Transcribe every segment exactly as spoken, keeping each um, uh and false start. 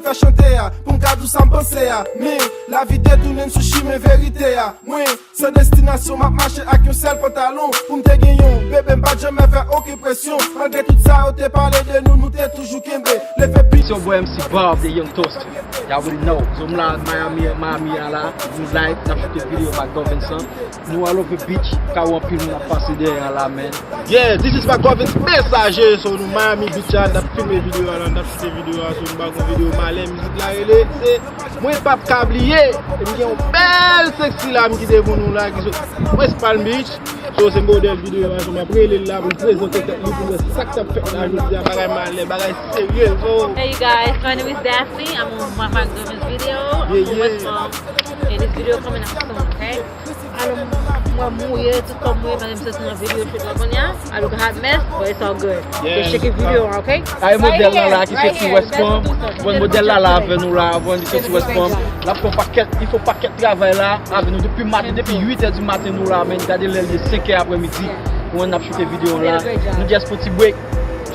Fè chante a, pou m ka di w sa m panse a. Men, lavi detounen m sou chimen verite a. Mwen, san destinasyon, m ap mache ak yon sèl pantalon. Pou m te gen yon bebe, m pa t janmen fè okenn presyon. Malgre tout sa yo te pale de nou, nou te toujou kenbe. Leve pi. It's your boy M C Bob, the young toaster. Y'all already know. So, m la Miami, Miami a la. Nou live, n ap shoot videyo Mac Govens lan. Nou all over beach, ka wè anpil moun ap pase dèyè a la, man. Yeah, this is Mac Govens Messager. So, nou Miami Beach a, n ap filme videyo a la, n ap shoot videyo a, so, nou ba yon videyo malè, mizik la rele, se Mwen p ap ka bliye. E m gen yon bèl sexy la, m kite pou nou la, ki sot West Palm Beach. So, se modèl videyo a, so, m ap rele l la pou l prezante tèt li, pou l wè sa k t ap fèt la jodi a, bagay malè, bagay serye, so. Hey you guys, my name is Daphne. I'm on my, my Govens video. I'm from West Palm. And this video coming out soon, okay? Alo, mwen mouye, tout kò m mouye, paske m soti nan videyo shoot la kounye a. I look a hot mess, but it's all good. Yeah. Just check the video, okay? Ay modèl la la ki soti West Palm. Bon, modèl la la avè nou la, bon, li soti West Palm. L ap fè yon pakèt, li fè yon pakèt travay la avè nou depi maten, depi uit è di maten nou la, men gade lè l ye senk è aprèmidi. Pou n ap shoot videyo la. Nou just pran ti break.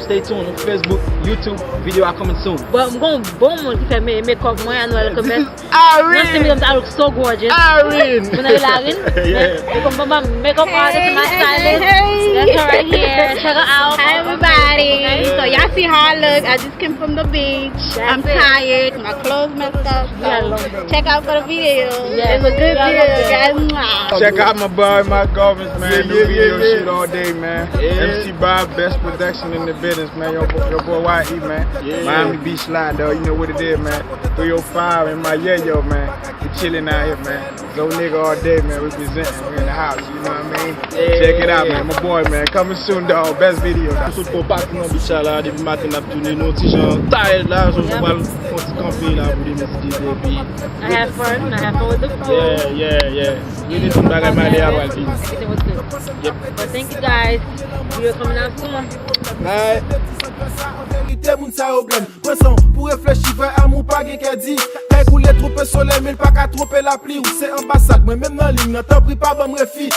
Stay tuned on Facebook, YouTube, video are coming soon. Bon, m gon bon moun ki fè me- makeup mwen, Anuel Kebes. Nan se mwen, I look so gorgeous. Irene! Mwen nan Irene. Yeah. Makeup, makeup artist, my stylist. That's her right here. Check her out. Hi, everybody. So y'all see how I look. I just came from the beach. I'm tired. My clothes messed up. So check out for the video. It's a good video, guys. Mwah. Check out my boy, Mac Govens, man. Yeah, do yeah, video yeah, shoot all day, man. Yeah. M C Bob, best production in the business, man. Your boy, your boy Y E, man. Yeah. Miami Beach Live, though. You know what it is, man. Three oh five in my yayo, man. We chilling out here, man. Zo nigga all day, man. Representing. We in the house, you know what I mean? Yeah. Check it out, man. My boy, man. Coming soon, dog. Best video, dog. Sot pou pati nan beach la, depi maten n ap tounen, nou ti jan tired la, so nou pral fè yon ti kanpe la pou demen ti dezen, epi I have fun, I have fun with the crew. Yeah, yeah, yeah. Really tout bagay malè a pral vini. Everything was good. Yep. But thank you guys. Video coming out soon. Bye. Verite, moun sa yo blèm. Pran san pou reflechi, vrè amou pa gen kè di. Kay koule twonpe solèy, men l pa ka twonpe lapli. Ou se anbasad, mwen menm nan liy nan, tanpri pa ban m refi.